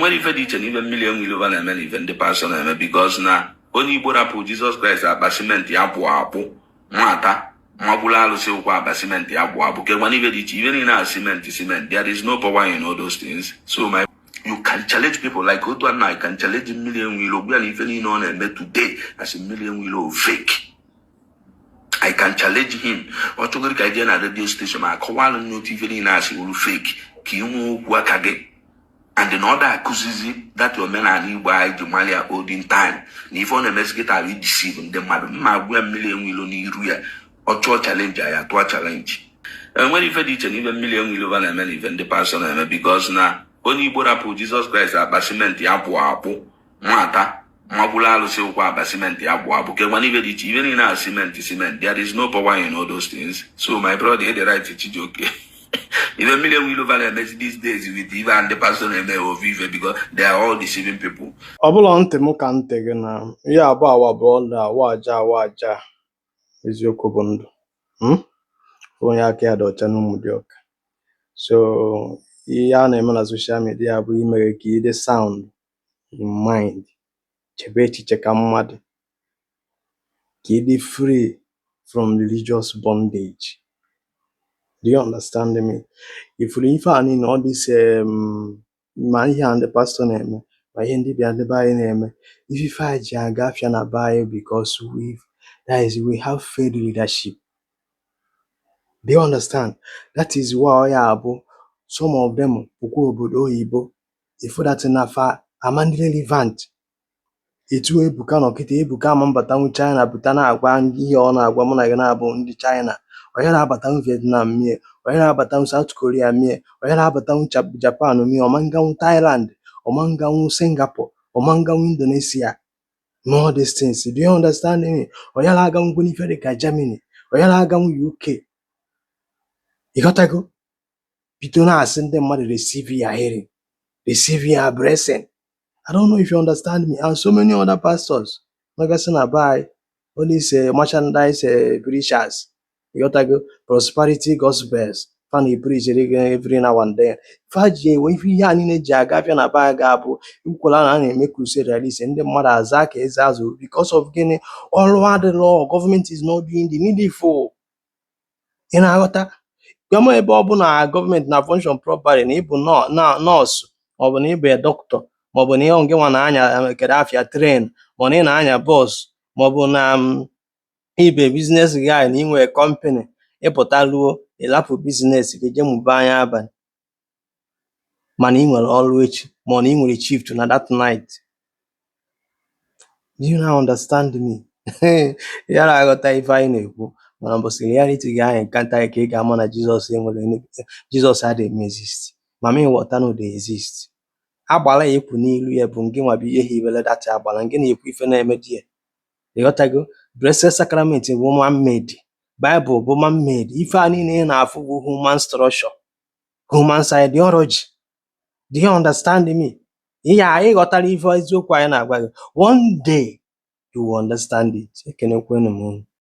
Enwere ife dị iche n'ife Mmiri Enwe Ilo na-eme na ife ndị pastọ na-eme, because na onye Igbo rapụ Jizọs Kraịst, akpa simenti ya pụọ akpụ nwata magburu alụsị ụkwa, akpa simenti ya pụọ akpụ kekwana ife dị iche. Ife niile a, simenti, simenti, there is no power in all those things. So my, you can challenge people like otu a na I can challenge Mmiri Enwe Ilo, gwa ya na ife niile ọ na-eme today as Mmiri Enwe Ilo fake. I can challenge him. Ọ chọgoro ka anyị jee na radio station ma akọwalụ m n'otu ife niile asị wuru fake, ka ị nwee okwu aka gị and na ọ da akụzizi that omenala Igbo anyị ji mali ya olden time, na ife ọ na-emezi kịta bụ ideceive ndị mmadụ. Mma agwa ya Mmiri Enwe Ilo n'iru ya, ọ chụọ challenge, anyị atụọ challenge. Enwere ife dị iche n'ife Mmiri Enwe Ilo na-eme na ife ndị pastọ na-eme, because na onye Igbo rapụ Jizọs Kraịst, akpa simenti ya pụọ akpụ nwata magburu alụsị ụkwa, akpa simenti ya pụọ akpụ kekwana ife dị iche. Ife niile a, simenti, simenti, there is no power in all those things. So my brother, ịdị right, Chijioke. Ife Mmiri Enwe Ilo na-emezi these days with ife a ndị pastọ na-eme ofu ife, because they are all deceiving people. Ọ bụla ntị m ka ntị gị na ihe abụọ awa bụ ọla awa aja awa aja. Eziokwu bụ ndụ. Onye aka ya dị ọcha n'ụmụ dị ọka. So ihe a na-eme na social media bụ imere ka ị dị sound in mind, chebe echiche ka mmadụ, ka ị dị free from religious bondage. Do you understand me? Ifuru ife a niile, all this ma ihe a ndị pastọ na-eme, ma ihe ndị bịa ndị be anyị na-eme, ife a ji aga afịa na be anyị, because we, that is, we have failed leadership. Do you understand? That is why ọ ya bụ some of them pụkwa obodo oyibo, ifu that na fa ama ndị relevant. Etu Ebuka nọ kịta, Ebuka ama mbatanwu China pụta na-agwa ndị ihe ọ na-agwa mụ na gị na-abụ ndị China. Onye na-abatanwu Vietnam mie, onye na-abatanwu South Korea mie, onye na-abatanwu Japan mie, ọma nganwu Thailand, ọma nganwu Singapore, ọma nganwu Indonesia and all these things. Do you understand me? Onye na-aganwukwu n'ife dịka Germany, onye na-aganwu UK. Ịghọtago? Bido na-asị ndị mmadụ, "Receive your healing, receive your blessing." I don't know if you understand me. And so many other pastors nọgasị na be anyị, all these merchandise preachers, ịghọtago, prosperity gospels fa na-epreach gị every now and then. Fa ji ewe ife ihe a niile ji aga afịa na be anyị ga-abụ ikwukwala na a na-eme crusade release, ndị mmadụ aza ka eze azụ. Because of gịnị? Ọrụ adịrọ. Government is not doing the needful. Ị na-aghọta? Gwa m ebe ọ bụ na gọọmenti na function properly, na ịbụ nọọsụ, maọbụ na ịbụ dọkịta, maọbụ na ihe gị nwa na-anya kedu afịa train, ma na ị na-anya bus, maọbụ na ibe business guy na inwe company, ịpụta ruo ịlapụ business gị jee mụba anya abalị, mana ị nwere ọrụ echi, ma ọ na ị nwere shift na that night. Do you now understand me? Ya na-aghọta ife anyị na-ekwu, mana mbọsị reality gị ahụ encounter anyị ka ị ga-ama na Jizọs enwere Jizọs adịghị eme exist. Mama, ịghọta na dey exist. Agbala ya ekwu n'ilu ya bụ ngị nwa bụ ihe hiwere that agbala ngị na-ekwu ife na-eme di ya. Ịghọtago? Blessed Sacrament bụ man made, Bible bụ man made. Ife a niile ị na-afụ bụ human structure, human ideology. Do you understand me? Ihe a ịghọtara ife eziokwu anyị na-agwa gị, one day you will understand it. Ekenekwenu m unu.